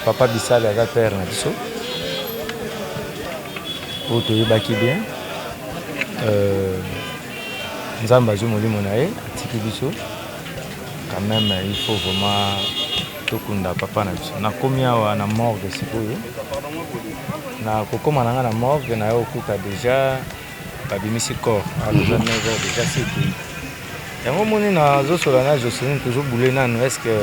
Papa Bisale aza père na biso oyo toyebaki bien euh, Nzambe azwi molimo na ye atiki biso quand même il faut vraiment tokunda papa na biso. Nakomi awa na morgue sikoyo, na kokoma na nga na morgue naye kokuta deja babimisi corps awa toza 9 heures deja si ekei yango omoni nazosola na Joseline tozobule nanu est ce que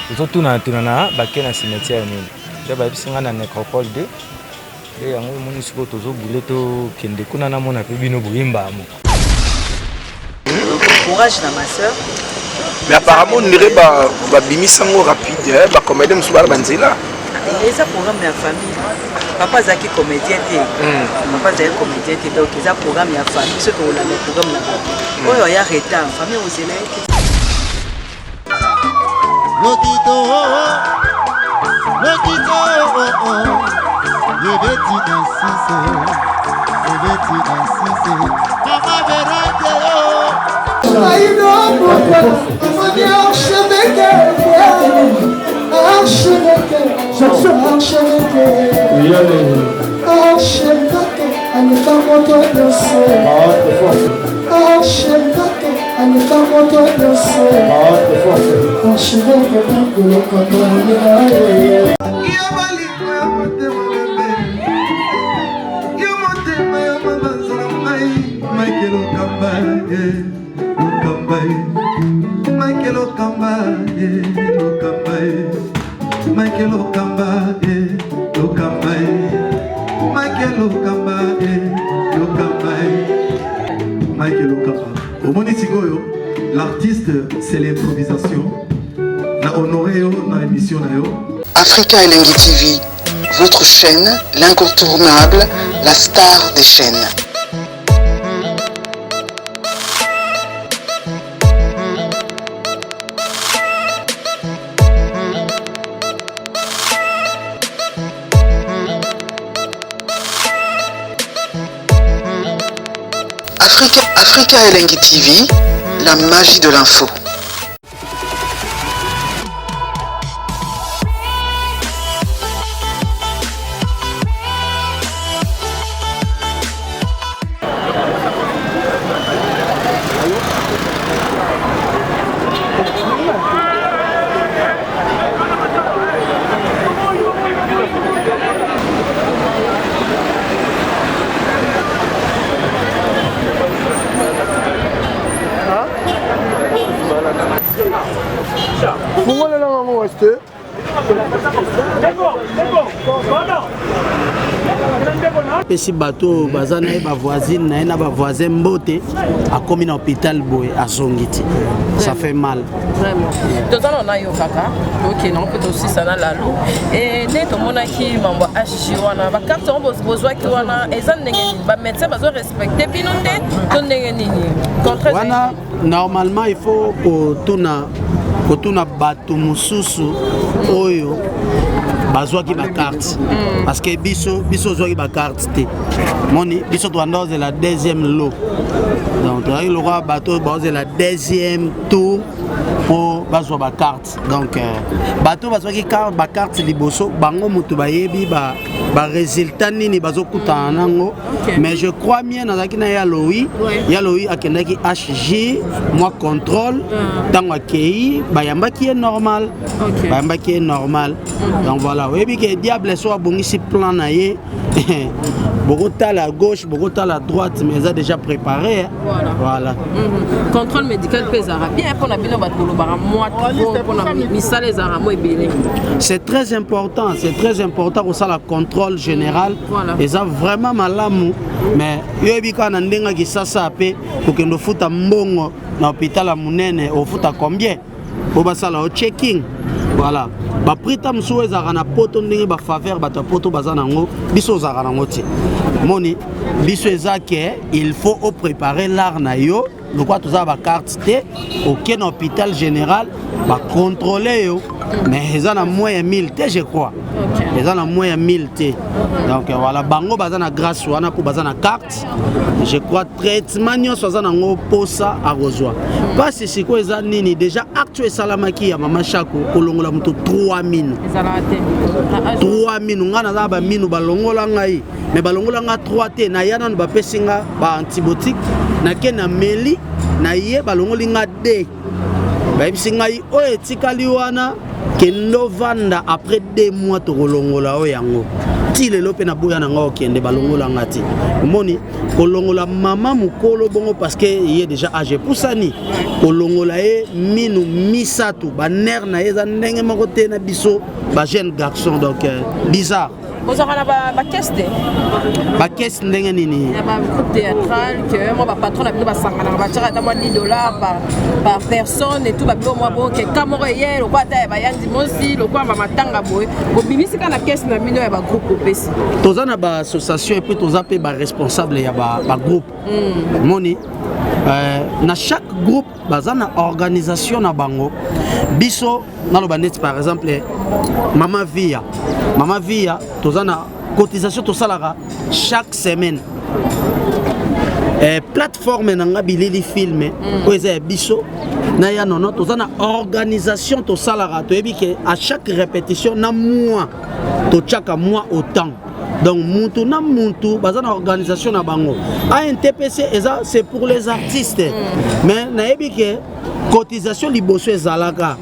tozotuna tuna na bake na cimetière nini nde bayebisi nga na necropole 2 nde yango omoni sikoyo tozobule tokende kuna namona mpe bino boyemba moko. Courage na ma sœur. Mais apparemment on dirait ba ba bimisa ngo rapide hein, ba comédien mosusu bana ba nzela. Eza programme ya famille. Papa azalaki comédien te. Hmm. Papa azalaki comédien te donc eza programme ya famille soki tokolanda programme na bango. Hmm. Oyo ya retard famille ozela ye te. Lokito, lokito, oh, oh. Yebeti na sise, yebeti na sise. Mama Verante, oh. Archevêque, aleka moto nyonso. Archevêque, aleka moto nyonso. Archevêque, Michael Okamba, yeah, Okamba, yeah. Michael Okamba, yeah, Okamba, yeah. Michael Okamba, yeah, Okamba, yeah. Michael Okamba, yeah, Okamba, yeah. Michael Okamba. Omoni sikoyo, l'artiste c'est l'improvisation. Na honoré yo na émission na yo. Africa Elengi TV, votre chaîne, l'incontournable, la star des chaînes. Africa, Africa Elengi TV, la magie de l'info. Fungolela bango waste. Pesi bato oyo baza na ye bavoisine na ye na bavoisin mbote akomi na hôpital boye azongi ti ça fait mal vraiment toza na na yo kaka tokende yango mpe tosisa na lalu e nde tomonaki mambo ya hg wana bakarte yango bozwaki wana eza ndenge nini bamédecin bazo respecte bino te to ndenge nini wana normalement il faut kotuna kotuna bato mosusu oyo bazwaki bacarte mm. parce que biso biso ozwaki bacarte te moni biso tobanda ozela deuxième lot donc tozalaki lokola bato oyo baozela deuxième tour mpo bazwa bacarte donc euh, bato bazwaki bacarte liboso bango moto bayebi ba baresultat nini bazokutana nango okay. mais je crois mien nazalaki na ya loi ouais. ya loi akendaki hg mwa contrôle ntango mm. akei bayambaki ye normal okay. bayambaki ye normal mm -hmm. donc voilà oyebi ke diable so abongisi plan na ye bokotala gauche bokotala droite mais eza déjà préparé voilà, voilà. Mm -hmm. contrôle médical mpe ezalaka bien mpona bino bato bolobaka mwa trop mpona misala ezalaka mwa ebele c'est très important c'est très important kosala contrôle général voilà. eza vraiment malamu mais yo oyebi kaka na ndenge ya kisasa mpe kokende ofuta mbongo na hôpital ya monene ofuta combien po basala yo checking voilà baprix ta mosusu ezalaka na poto ndenge bafaveur bato ya poto baza nango biso ozalaka nango te moni biso eza ke il faut opréparer l'art na yo. Lokola toza na bacarte te, oke na hôpital général, bacontrôle yo, mais eza na moins ya 1000 te, je crois. Eza na moins ya 1000 te. Donc voilà, bango baza na grâce wana mpo baza na carte. Je crois traitement nyonso aza nango posa akozwa. Mpasi sikoyo eza nini? Déjà acte oyo esalamaki ya mama Shako, kolongola moto 3 minu. Ezalaka te Na âge. 3 minu. Ngai naza na baminu balongola ngai, mais balongola nga 3 te. Naya nanu, bapesi nga baantibiotique, nake na meli na ye, balongoli nga d, bayebisi ngai oyo etikali wana, kende ovanda, après 2 mois tokolongola oyo yango. Ti lelo mpe naboya na nga okende, balongola nga te. Omoni, kolongola mama mokolo bongo, parce que ye déjà âge epusani, kolongola ye minu misato, banerfs na ye eza ndenge moko te na biso bajeune garçon. Donc bizarre. Ozalaka na bacaisse te? Bacaisse ndenge nini? Ya bagroupe théâtral, ke mwa bapatron na bino basanganaka, batiaka ata mwa 10 $ par personne et tout, babilo mwa boke ka moko eye lokwa ata ya bayandi mosi, lokwa bamatanga boye, bobimisi kaka na caisse na bino ya bagroupe, opesi? Toza na baassociation et puis toza mpe baresponsable ya bagroupe. Omoni, na chaque groupe baza na organisation na bango. Biso naloba neti par exemple Mama Via, Mama Via, toza na cotisation tosalaka chaque semaine. Plateforme na nga Bilili Film, oyo eza ya biso na ya nono, toza na organisation tosalaka. Toyebi ke à chaque répétition na mois totiaka mois autant. Donc mutu na mutu baza na organisation na bango. ANTPC eza, c'est pour les artistes. Mais nayebi ke cotisation liboso ezalaka,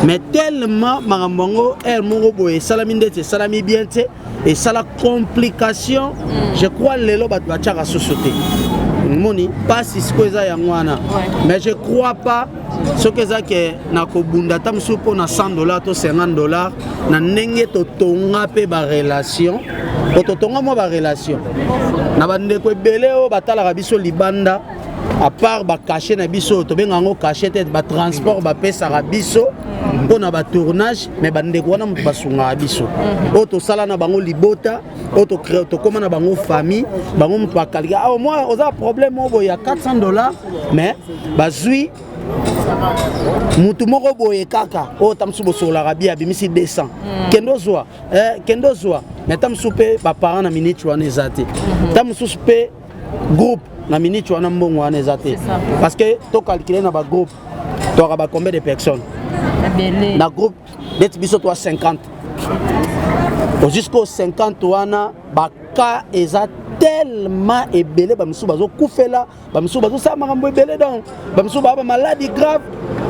mais tellement makambo yango aire moko boye esalami ndeti esalami bien te, esala complication. Je crois lelo bato batiaka susu te. Moni mpasi sikoyo eza yango wana. Mais je crois pas soki eza ke na kobunda ata mosusu mpo na 100 $ to 50 $, na ndenge totonga mpe barelation, po totonga mwa barelation na bandeko ebele oyo batalaka biso libanda, à part bacachet na biso, tobenga yango cachet te, batransport bapesaka biso mpo na batournage. Mais bandeko wana moto basungaka biso, oyo tosala na bango libota, oyo tokóma na bango famille, bango moto bakalika awa mwa oza problème oyo boye ya 400 $, mais bazwi mutu moko boye kaka oyo ta mosusu bosololaka bi, abimisi 200, kende ozwa, kende ozwa. Mais ta mosusu mpe baparent na minute wana eza te, ta mosusu mpe groupe na minute wana mbongo wana eza te, parce que tocalcule na bagroupe toaka ba combien de personnes na groupe? Neti biso toa 50, jusqu'au 50 wana baka eza tellement ebele, bamisusu bazokufela, bamisusu bazosala makambo ebele. Donc bamisusu baa bamaladi grave.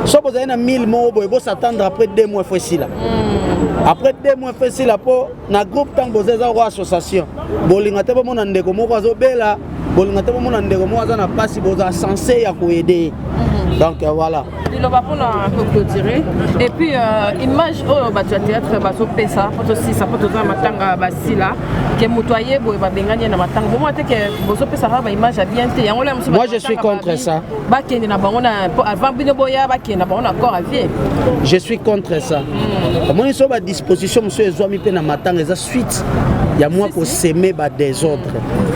So bozali na 1000 moko boye, bos'attendre après 2 mois fo esila, après 2 mois fo esila. Mpo na groupe ntango boza, eza ko association, bolinga te bomona ndeko moko azobela, bolinga te bomona ndeko moko aza na mpasi, bozala censé ya koaider ye. Donc voilà. Liloba mpona koclôturer et puis image oyo bato ya théâtre bazopesa, mpo tosisa, mpo toza na matanga basila, ke moto aye boye, babengani ye na matanga, bomona te ke bozopesa kaka baimage ya bien te? Yango. Moi, je suis contre ça. Bakende na bango na avant bino boya, bakende na bango na corps à vie. Je suis contre ça. Omoni, so badisposition mosusu ezwami mpe na matanga eza suite ya mwa kosemer badésordre,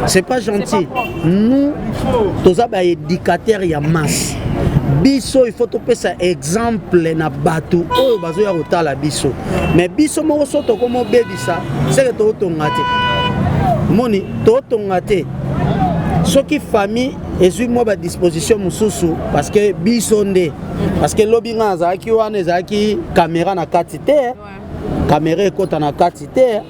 c'est pas gentil. Nous toza baéducateur ya masse. Biso il faut topesa exemple na bato oyo bazoya kotala biso. Mais biso moko so tokoma obebisa, seke tootonga te. Moni tootonga te soki famille ezwi mwa badisposition mosusu, parce que biso nde, parce que lobi ngai nazalaki wana, ezalaki caméra na kati te, caméra ekɔta na kati te.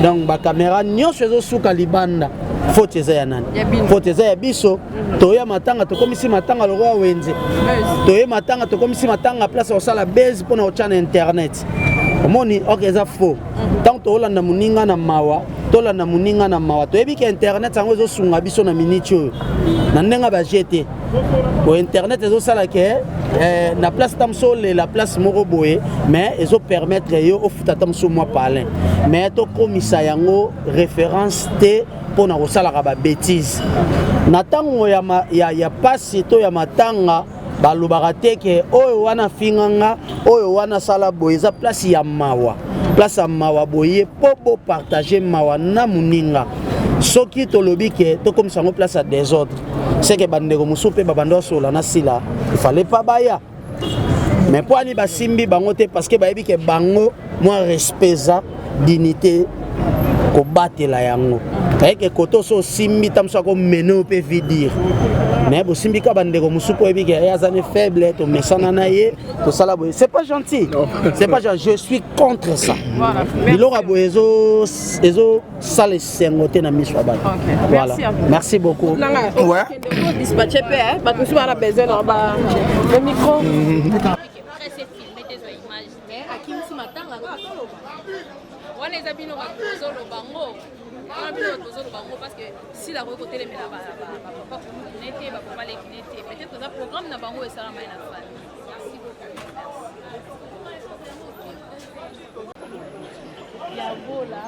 Donc bacaméra nyonso ezosuka libanda. Faute eza ya nani? Faute eza ya biso. Toya matanga, tokomisi matanga lokola wenze. Toye matanga, tokomisi matanga place ya kosala base mpona kotya na internet. Omoni, ok, eza faux. Ntango toolanda moninga na mawa, tolanda moninga na mawa, toyebi ke internet yango ezosunga biso na miniti oyo na ndenge baje te. Po internet ezosala ke na place ta mosu olela place moko boye, mais ezopermettre yo ofuta ta mosu mwa palin. Mais tokomisa yango référence te mpona kosalaka babêtise na ntango ya pasi to ya matanga. Balobaka te ke oyo wana afinganga, oyo wana asala boye. Eza place ya mawa, place ya mawa boye mpo bopartage mawa na moninga. Soki tolobi ke tokomisa yango place ya désordre, c'est que bandeko mosusu mpe babanda osolola na Sila, il fallait pas baya. Mais mpo ani basimbi bango te, parce que bayebi ke bango mwa respect eza dignité kobatela yango. Ayeke kote oso osimbi ta mosu akomene oyo mpe vie dire, mais bosimbi ka bandeko mosusu mpo oyebi ke ye aza ne faible, tomesana na ye, tosala boye. C'est pas gentil, c'est pas gentil, je suis contre ça. Biloko ya boye ezosala esengo te na miso ya bato. Voilà, merci beaucoup. Ouais. Dispatché mpe bato mosusu bana besoin na ba le micro. Akimisi matanga wana, eza bino bato bozoloba ngo wana, bino bato bozoloba ngo, parce que Sila akoki kotelemela bapapa kulutu ne te, bapapa leki ne te. Peut-être eza programme na bango esalama ye na famille. Merci beaucoup. Yabola.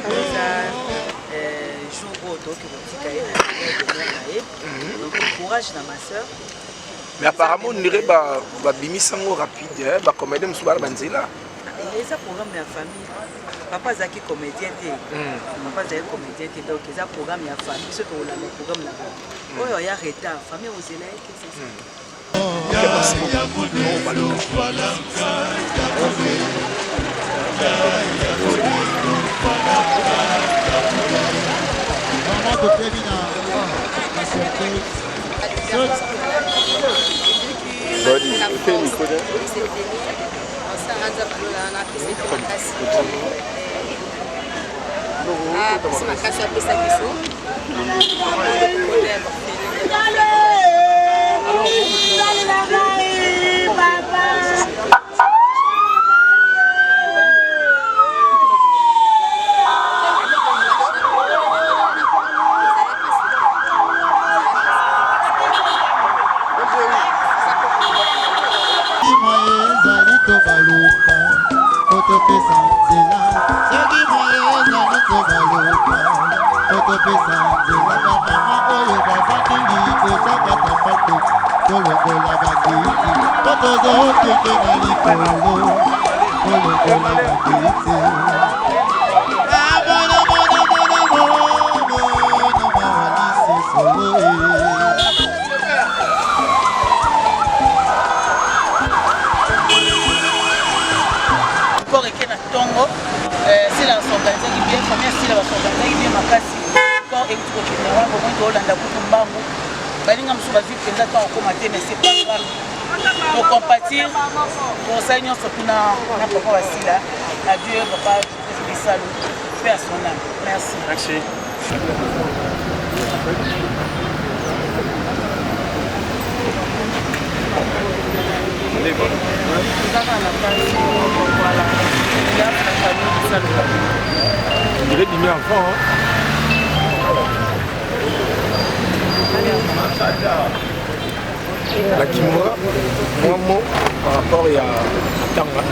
Eza jour oyo tokoki kotika ye na na ye. Donc courage na ma sœur. Mais apparemment, on dirait babimisa yango rapide, bacomédien mosusu bana banzela. Eza programme ya famille. Papa azalaki comédien te, papa azalaki comédien te, donc eza programme ya famille. Biso tokolanda programme na bango. Oyo aya retard, famille ozela ye te, c'est ça. Ok, merci beaucoup. Apesi makasi, apesa biso. Ezali tobaluka po topesa nzela. Soki moye ezali tobaluka po topesa nzela. Bamama oyo bavandi liboso kata tolongola bakiti po tozokende na likolo, tolongola bakiti. Solo. Corps eke na ntongo, Sila basorganizaki bien, famille Sila basorganizaki bien makasi. Corps euti kokende wana, bomoi toolanda kutu mbangu. Baninga mosusu bazwi mpenza ntango okóma te, mais c'est pas grave, tocompatir, tosali nyonso kuna na papa Basila. Adieu papa Joseph Bisalu, paix à son âme. Merci. Merci. Voilà, la famille Bisalu. On dirait bimi avant, hein? La Kimura, un mot par rapport à Tanga.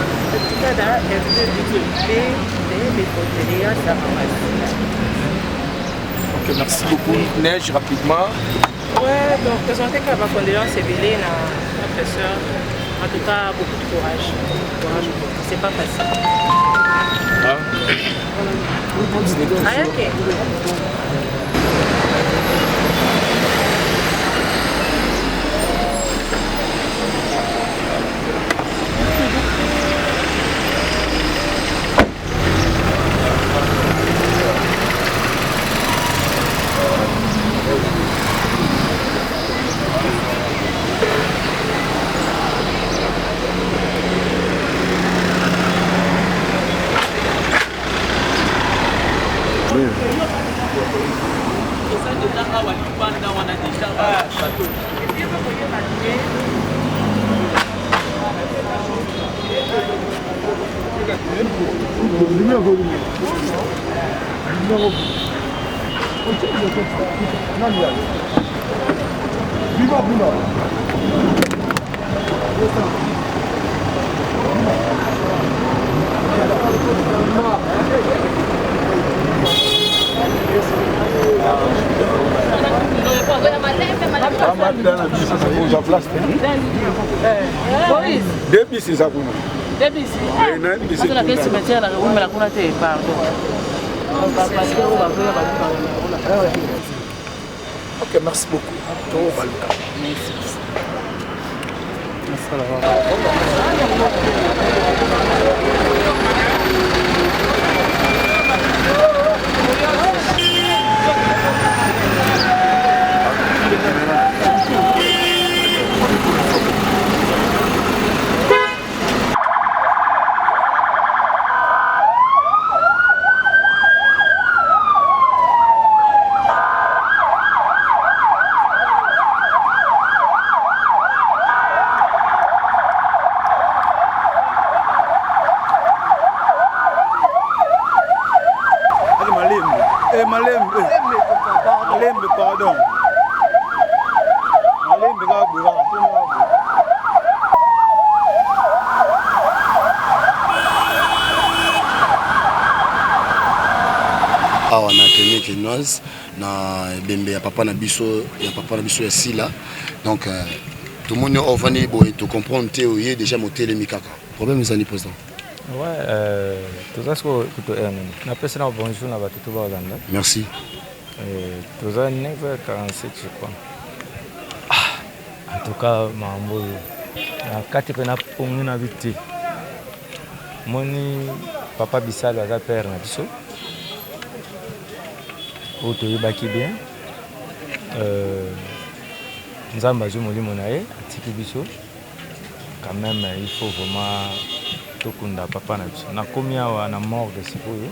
Tada FDP, condoléances à Maman. Ok, merci beaucoup. Neige, rapidement. Ouais, donc présenter kaka bacondoléance ebele na notre sœur. En tout cas, beaucoup de courage. Courage, c'est pas facile. Ah. Ah, ok. Debisi eza kuna. Debisi. Azala ke cimetière na umela kuna te pardon. Ok, merci beaucoup. Tobaluka. Merci. Eh, malembe eh. Malembe pardon malembe kaka boye kaka mpo kaka boye. Awa na clinique kinoise na ebembe ya papa na biso ya papa na biso ya sila. Donc euh, tomoni ovandi boye, tocomprendre te, oye déjà motelemi kaka, problème ezali président? Ouais, euh, toza sikoyo kutu heure nini? Napesi na bonjour na bato to baolanda. Merci. Toza 9h47 je crois. Ah, en tout cas makambo oyo na kati mpe napongi na bi te. Moni papa Bisalo aza père na biso oyo toyebaki bien. Nzambe azwi molimo na ye, atiki biso. Quand même il faut vraiment tokunda papa na biso. Nakomi awa na morgue sikoyo,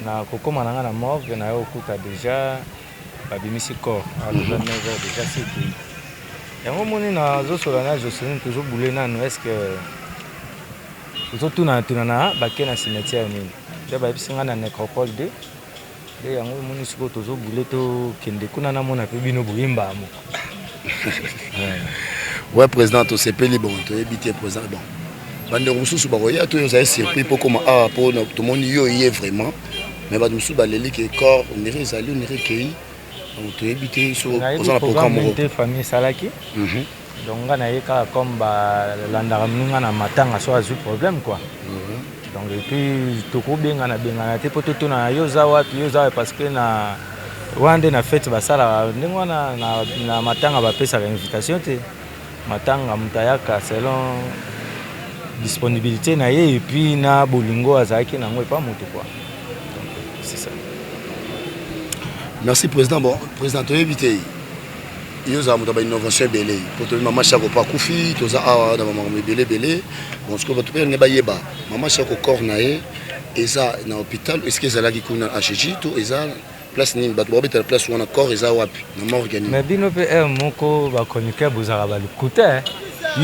na kokóma na nga na morgue naye okuta déjà babimisi corps. Awa toza 9 heures déjà, sekei yango moni nazosola na Joseline, tozobule nanu est ce que tozotuna tuna na bake na cimetière nini nde bayebisi nga na nécropole 2 nde yango omoni sikoyo tozobule tokende kuna namona mpe bino boyemba moko. Ouais président, tosepeli. Bon, toyebi te président. Bon, bandeko mosusu bakoya to ozali surpris mpo koma awa mpo tomoni yo ye vraiment, mais bato mosusu baleli ke corps ondire ezali, ondire ekei. Donc toyebi te so oza na programme moko. Te, famille esalaki. Donc nga naye kaka comme balandaka moninga na matanga so azwi problème quoi. Donc et puis tokobengana bengana te mpo totuna na yo oza wapi, yo oza wapi, parce que na wana nde na fete basalaka ndenge wana na matanga bapesaka invitation te. Matanga moto ayaka selon disponibilité na ye et puis na bolingo azalaki nango epa moto quoi. Donc c'est ça. Merci président. Bon président, toyebi te, yo ozala moto ya bainnovation ebele po toyebi mama Chako mpo akufi, toza awa na bamakambo ebele ebele. Bon, sikoyo bato mpe ndenge bayeba mama Chako, corps na ye eza na hôpital, est ce que ezalaki kuna HG to eza place nini? Bato bakobetela place wana, corps eza wapi, na morgue nini? Mais bino mpe heure moko bachroniqueur bozalaka balukuta.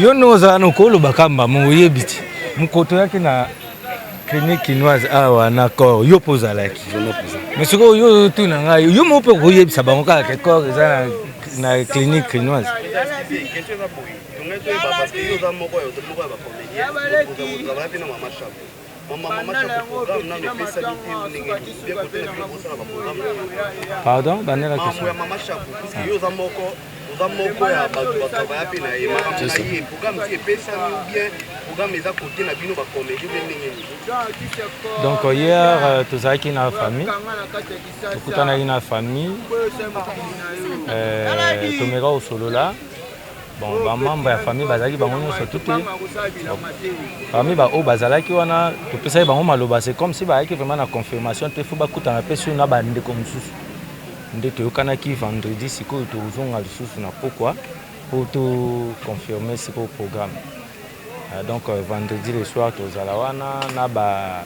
Yo nde ozala na okoloba kamba mo oyebi ti mokoto oyaki na clinique kinoise awa na corps, yo mpo ozalaki. Mais sikoyo yo otuna ngai, yo moko mpe okoyebisa bango kaka ke corps eza na clinique kinoise. Question eza boye, tongai toyeba parce que yo oza moko ya bacomédien, otravaille mpe na mama Chako. Mama Chako, programme nano epesami te ndenge nini bien kote na bino bosala baprogramme? Pardon, bandela Mambo question. ya mama Chako, puisque yo oza moko Oza moko ya bato batravaya mpe na ye makambo na ye programme ti epesami ou bien programme eza kote na bino bacomédie mpe ndenge nini? Donc hier euh, tozalaki na famille, tokutanaki na famille, euh, tomeka kosolola. Bon, bamembre ya famille bazalaki bango nyonso tu te. Parmi baoyo bazalaki wana, topesaki bango maloba, c'est comme si bayaki vraiment na confirmation te, fo bakutana mpe sur na bandeko mosusu. Nde toyokanaki vendredi, sikoyo tozonga lisusu na pokwa mpo to confirmer sikoyo programme. Donc vendredi le soir tozala wana na ba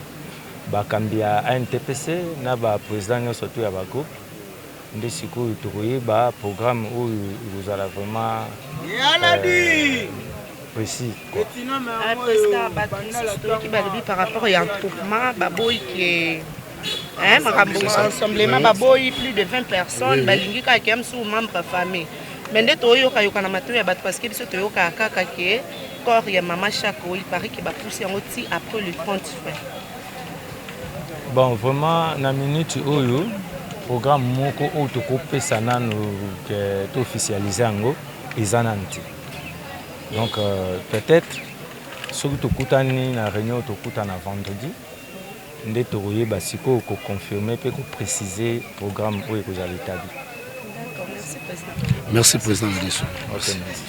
bakambi ya ANTPC na ba président nyonso tu ya ba groupe, nde sikoyo tokoyeba programme oyo ekozala vraiment précis quoi. Président, bato mosusu toyoki balobi par rapport ya attroupement, baboyi ke makambo rassemblement, baboyi plus de 20 personnes, balingi kaka ke mosusu membre famille. Mais nde toyokayoka na matoi ya bato, parce que biso toyokaka kaka ke corps ya mama Chako, il paraît ke bapusi yango ti après le 30 juin. Bon, vraiment na minute oyo programme moko oyo tokopesa nanu ke toofficialize yango eza nanu te. Donc peut-être soki tokutani na réunion, tokutana vendredi, nde tokoyeba sikoyo koconfirme mpe koprécise programme oyo ekozala établi. D'accord, merci président. Merci président Ladiso. Ok, merci.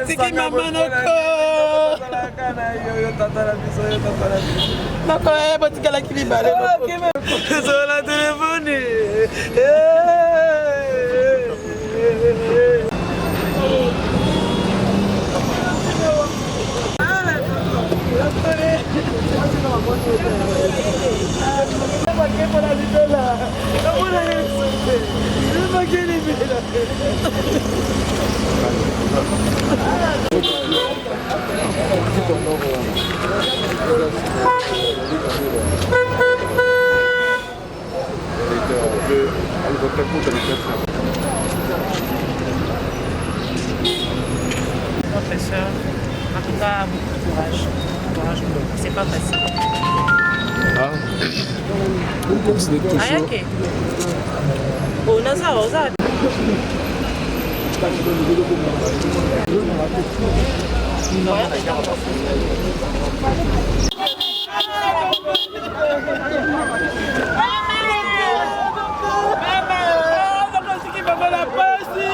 Otiki mama noko noko, botikalaki mibale ezola telefone. Notre sœur, en tout cas, beaucoup de courage. Beaucoup de courage. C'est pas facile. Ah. Ayake. Oh, naza, oza. Nakotiki mama na pasi.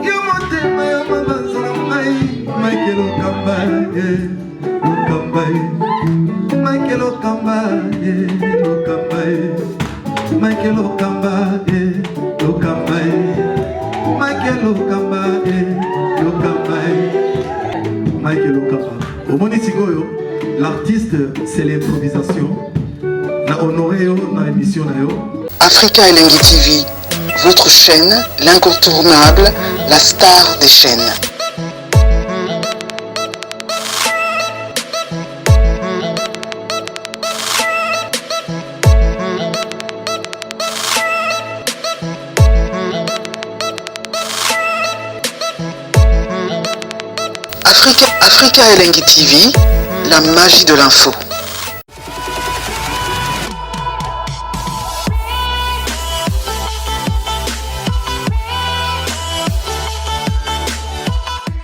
Yo motema ya mabanza na ngai, Michael Okamba, Okamba, Michael Okamba, Okamba, Michael Okamba, Okamba, Michael Okamba, Okamba, Michael Okamba. Omoni sikoyo, l'artiste, c'est l'improvisation. Na honoré yo na émission na yo. Africa Elengi TV, votre chaîne, l'incontournable, la star des chaînes. Africa, Africa Elengi TV, la magie de l'info.